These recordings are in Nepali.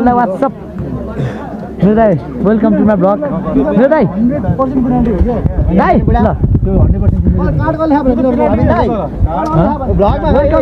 Hello, what's up? Nirdai, welcome to my vlog. Nirdai. Dai, welcome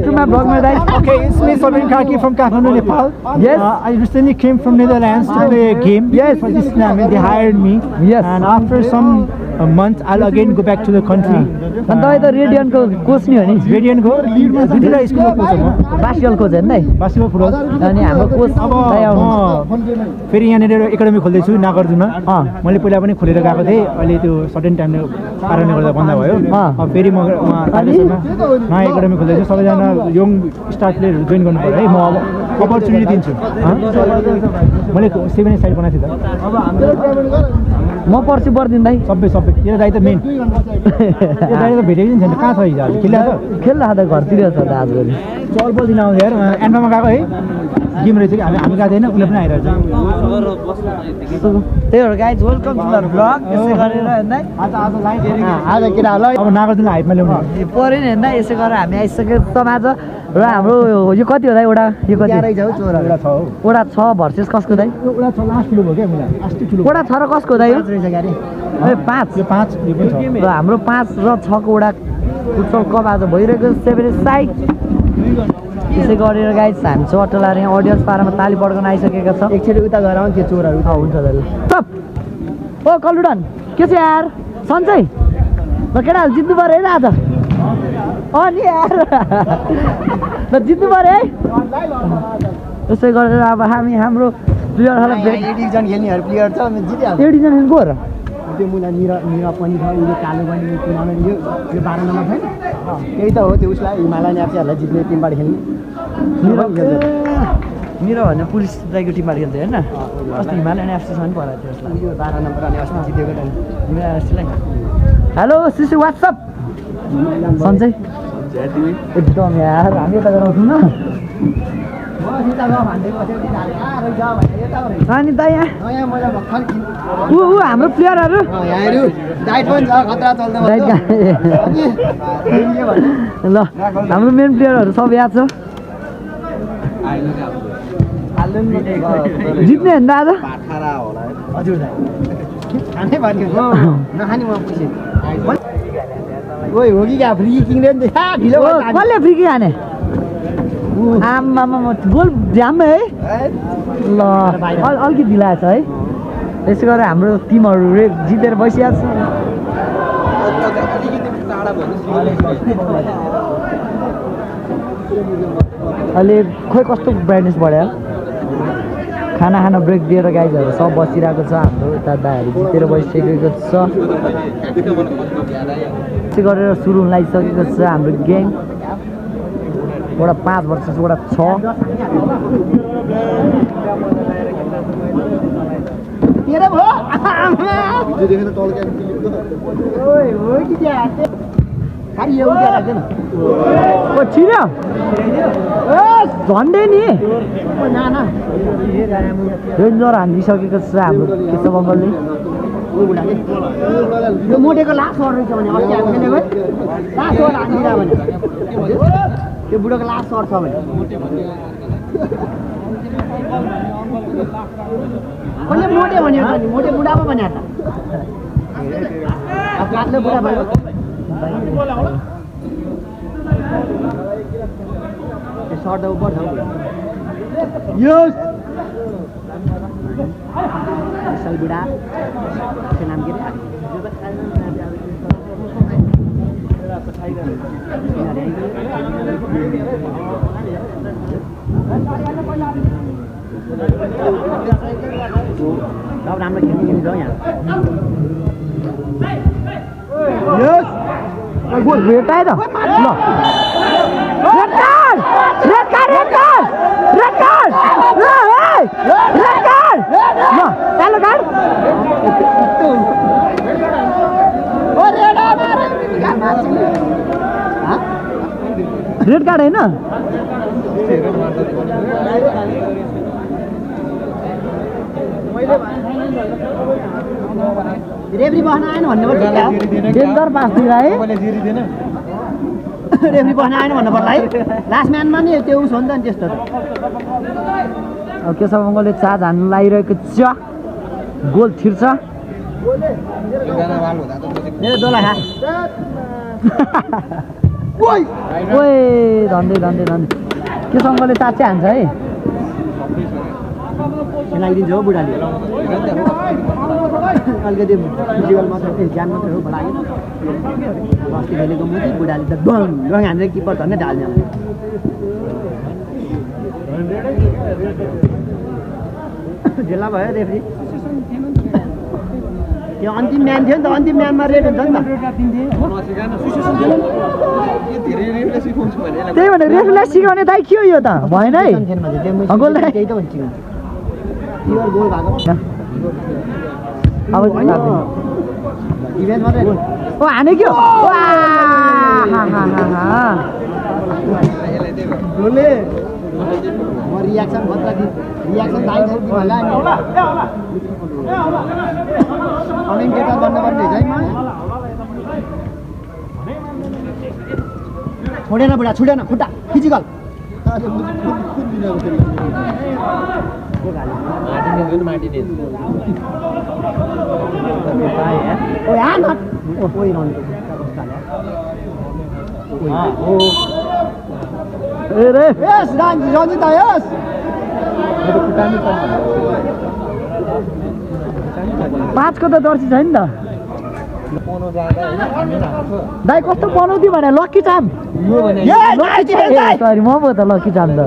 to my vlog, Nirdai. Okay, it's me, Sabin Kaki from Kathmandu, Nepal. Yes. I recently came from Netherlands to play a game. Yes. For this tournament, they hired me. Yes. And after some month, I'll again go back to the country. And तपाईँ त रेडियनको कोच नि हो नि Radiant go. Vidila स्कुलमा कोच हो म. बास्केटबल कोच होइन दाइ बास्केटबल फुटबल. अनि हाम्रो कोच दाइ आउनुहुन्छ फेरि यहाँनिर एकाडेमी खोल्दैछु नागार्जुनमा. मैले पहिला पनि खोलेर गएको थिएँ. अहिले त्यो सर्टेन टाइमले कारणले गर्दा बन्द भयो. अब फेरि म कालेजमा नयाँ एकाडेमी खोल्दैछु. सबैजना यङ स्टार प्लेयरहरू जोइन गर्नु पर्यो है. म अब अपर्च्युनिटी दिन्छु. मैले 7 साइड बनाएको थिएँ त. म पर्सि पर्दिन दाइ सबै यो दाइ त मेन. यो दाइ त भेटेको छैन. कहाँ छ हिजो खेलिरहेको छ? खेल्दा त घरतिर छ त आजभोलि चल बल दिन आउँछ यार. एन्डमा गएको है गेम रहेछ कि हामी गएको थिएन. उसले पनि आइरहेको छ. त्यही भएर guys welcome to the vlog यसै गरेर हेर्दै आज केटाहरूलाई अब नागार्जुन हाइटमा ल्याउनु पऱ्यो नि हेर्दा यसै गरेर हामी आइसक्यो समाज र हाम्रो यो कति हो दाइ एउटा यो कति वडा 6 भर्सेस कसको दाइ एउटा छ लास्ट ठुलो भयो क्या मलाई लास्ट ठुलो वडा 6 र कसको दाइ यो ए 5 यो 5 यो पनि छ. र हाम्रो 5 र 6 को वडा फुटबल कप आज भइरहेको 7 साइड यसै गरेर गाइज हामी चटलाएर यहाँ अडियन्स पारामा ताली पड्काउन आइसकेका छ. एकचोटि उता गएर आउँ त्यो चोरहरू हुन्छ दाइ टप ओ कलुडन के छ यार सन्चै ल केटाहरू जित्नु पऱ्यो है आज अनि यार ल जित्नु पऱ्यो है यसै गरेर अब हामी हाम्रो प्लेयरहरूलाई एडिसन खेल्नेहरू प्लेयर छ जितिहाल्छ. एडिसन खेल्नु गयो र त्यो मुला निरा पनि छ. यो कालो पनि टुर्नामेन्ट यो 12 नम्बर छैन त्यही त हो. त्यो उसलाई हिमालयन एफसीहरूलाई जित्ने टिमबाट खेल्ने मेरो भने पुलिस दाइको टिमबाट खेल्थ्यो होइन अस्ति हिमालयन एफसी पनि पराएको थियो उसलाई यो 12 नम्बर अनि अस्ति जितेको त हिमालयन एफसीलाई. हेलो सिसी वाट्सएप सन्चै एकदम यार हामी यता गराउँछौँ न अनि दाइ यहाँ ऊ हाम्रो प्लेयरहरू ल हाम्रो मेन प्लेयरहरू सब याद छ जित्ने होइन आज कसले फ्री खाने आमामा गोल झ्याम्मै है ल अलिकति ढिलाएछ है. त्यसै गरेर हाम्रो टिमहरू जितेर बसिरहेको छ. अहिले खोइ कस्तो ब्राइटनेस बढ्यो खाना खाना ब्रेक दिएर गाइजहरू सब बसिरहेको छ. हाम्रो यता दाहरू जितेर बसिसकेको छ. त्यसै गरेर सुरु हुन लागिसकेको छ हाम्रो गेम. वडा 5 भर्सेस वडा 6 छिर्यो झन्डै नि रेन्जर हानिसकेको छ हाम्रो केशव बङ्गलले. यो मोटेको लास्ट सर्ट रहेछ भने अस्ति हामी खेलेको लास्ट सर्ट हानिदिँदा भने त्यो बुढोको लास्ट सर्ट छ भने कसले मोटे भन्यो त नि मोटे बुढा पो भन्या त काट्ले बुढा भयो सर्ट त उपर छ यस सल बुढा के नाम के सब राम्रो खेल्ने छ यहाँ यस गोल भेटाए त ल red card red card red card red card ल हे रेड कार्ड ल कालो कार्ड ओ रेड कार्ड हैन रेफ्री बस्न आएन भन्नु पर्छ डेन्जर पास दिराए रेफ्री बस्न आएन भन्नु पर्ला है लास्ट म्यानमा नि त्यो उस हो नि त त्यस्तो अब केशव मङ्गलले चार्ज हान्नु लागिरहेको छ गोल थिर्छ मेरो दोला खा ओए धन्दै केशव मङ्गलले चार्ज चाहिँ हान्छ है लगाइदिन्छ हो बुढाले अलिकति फिजिकल मात्रै ज्ञान मात्रै हो बढायो अस्ति खेलेको मुठी बुढाले त डङ हानेर किपर झन्डै ढाल्छ ढिला भयो रेफ्री त्यो अन्तिम म्यान थियो नि त अन्तिम म्यानमा रेड हुन्छ नि त त्यही भने रेफ्रीलाई सिकाउने दाइ के हो यो त भएन है त्यही त भन्छ प्योर गोल भएको अब इभेन्ट मात्रै ओ हाने के हो गोलले म रियाक्सन बदला दि रियाक्सन दाइन्छ होला नि कमेन्टेटर बन्नुपर्ने है छोडेन बुढा छुडेन खुट्टा फिजिकल पाँचको त दर्सी छैन नि त दाइ कस्तो बनाउँथ्यो भने लक्की चाम सरी म पो त लक्की चाम त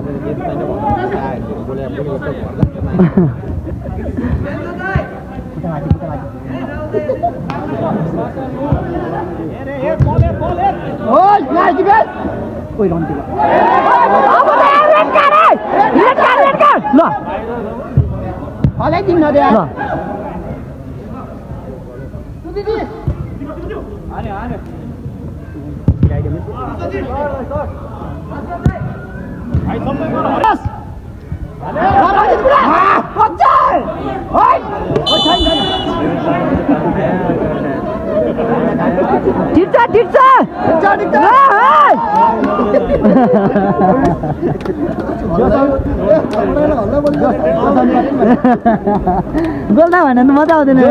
गोल्दा भने मजा आउँदैन है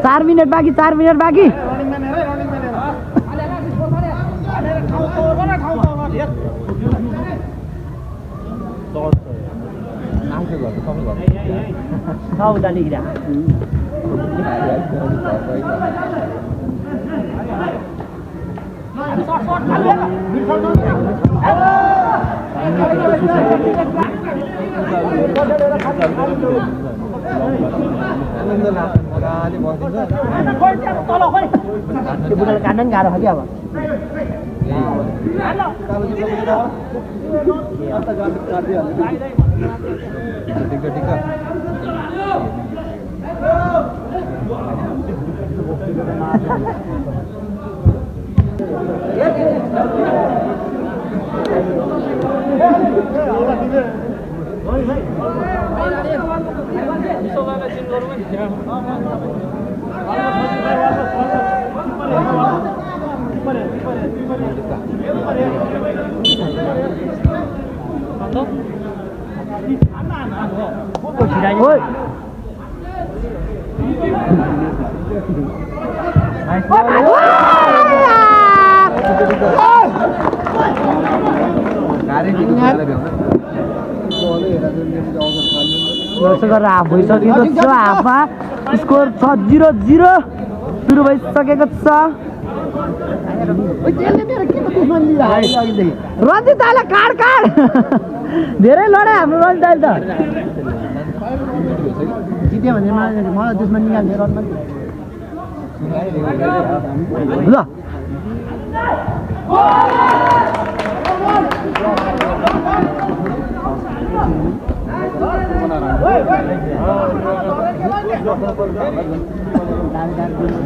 4 मिनट बाँकी काण्डन गाह्रो छ कि अब गरेर हाफ भइसकेको छ हाफमा स्कोर छ 0-0 सुरु भइसकेको छ रन्जित दाइलाई काड धेरै लडाइ हाम्रो रन्जित दाइले त जित्यो भने मलाई दुश्मन निकाल्ने रनमा ल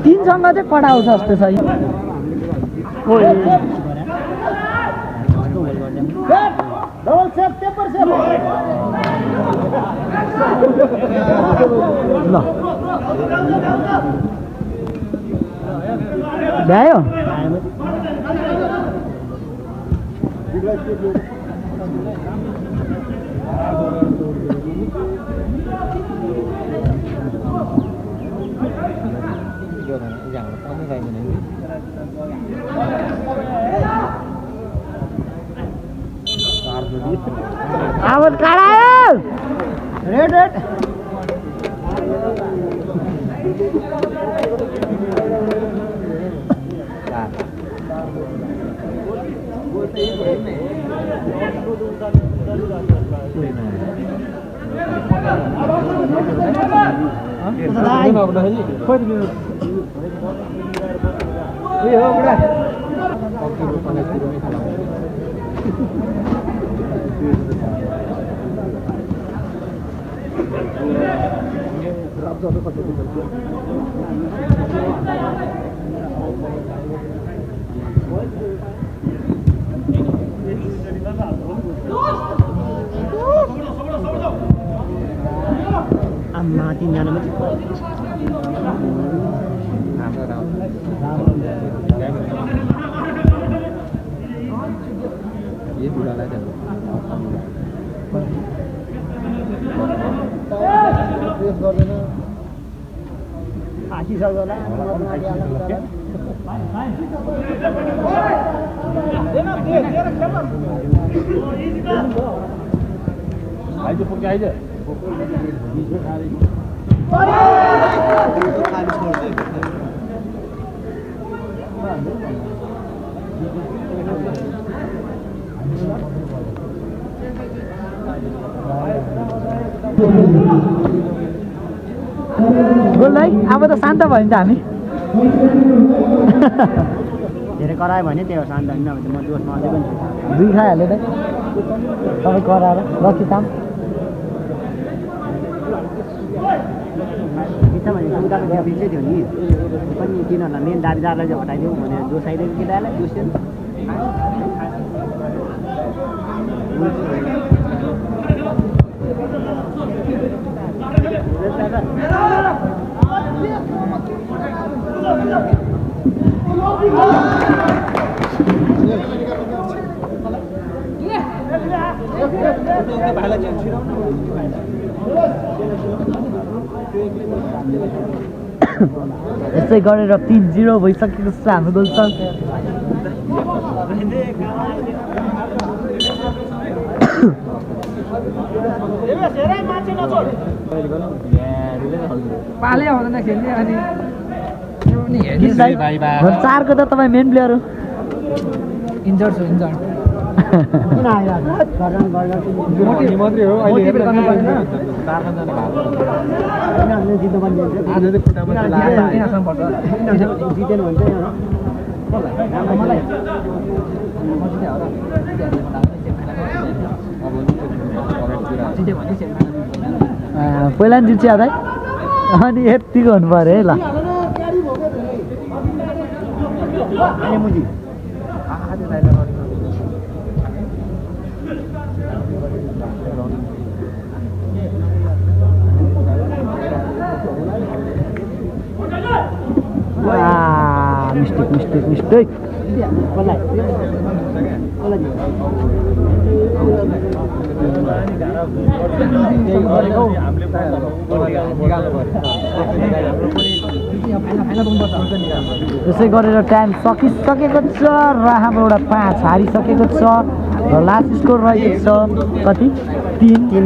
तीनसँग चाहिँ कडा आउँछ जस्तो छ ल भ्यायो आवाज काढा red red Amma tinjana mati. Ye dula la jalo. Press गर्दैन. आशी सक्दैन. आइज पुग्छ आइज गोल है अब त शान्त भयो नि त हामी धेरै करायो भने त्यो शान्त होइन भने म जोसमा अझै पनि दुई खाइहाल्यो त तपाईँ कराएर लकी ताम बित्था भने उताको त्यो बिचै थियो नि पनि तिनीहरूलाई मेन दाबीदारलाई चाहिँ हटाइदिउँ भनेर जोसाइदिएको केटालाई जोस्यो यसै गरेर 3-0 भइसकेको छ हाम्रो गोल छ पाले आउँदैन खेल्ने अनि चारको त तपाईँ मेन प्लेयर हो इन्जर्ड छु इन्जर्ड मात्रै हो अहिले गर्नु पर्दैन जितेन भने चाहिँ पहिला नि जित्छ दाइ अनि यतिको हुनु पऱ्यो है ल मिस्टेक त्यसै गरेर टाइम सकिसकेको छ र हाम्रो एउटा 5 हारिसकेको छ र लास्ट स्कोर रहेको छ कति 3-0